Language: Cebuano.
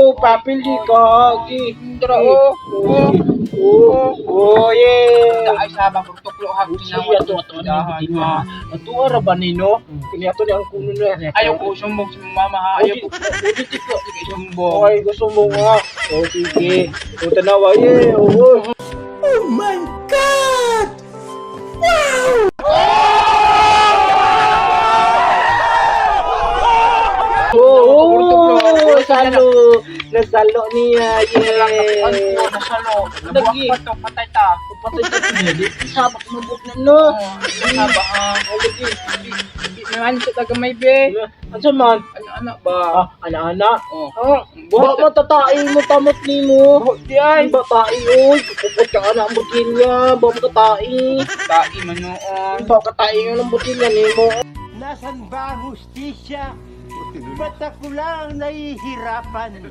Oh, papili ka. Gi. Dra oh. Oh. Oh, oh, yeah. Ay sabang pag tuklo ha. Siya ato ato ano yung Ato ara ba nino? Kini ato ni ang kuno na. Ayaw ko sumbong sa mama ha. Ayaw ko. Udi tika. Sige sumbong. Okay, gusto mo nga. Oh, sige. O tanawa, yeah. Oh, Oh my God! Oh, salo. Nasalo niya. Yeah. Ano nasalo. Lagi. Nabuak pa to patay ta. Patay ta niya. Di sabak mabot na no. Oh, saba ha. Oh, lagi. May ano sa tagamay be. Ano man? Ano anak ba? Ah, ana-ana. Oh. Ah, ba matatai mo tamot nimo. Buhok di ay. Ba tai oy, kupot ka na ang botilya, ba makatai. Tai man noon. Ba katai nga ng botilya nimo. Nasaan ba ang hustisya? Ba't ako lang nahihirapan?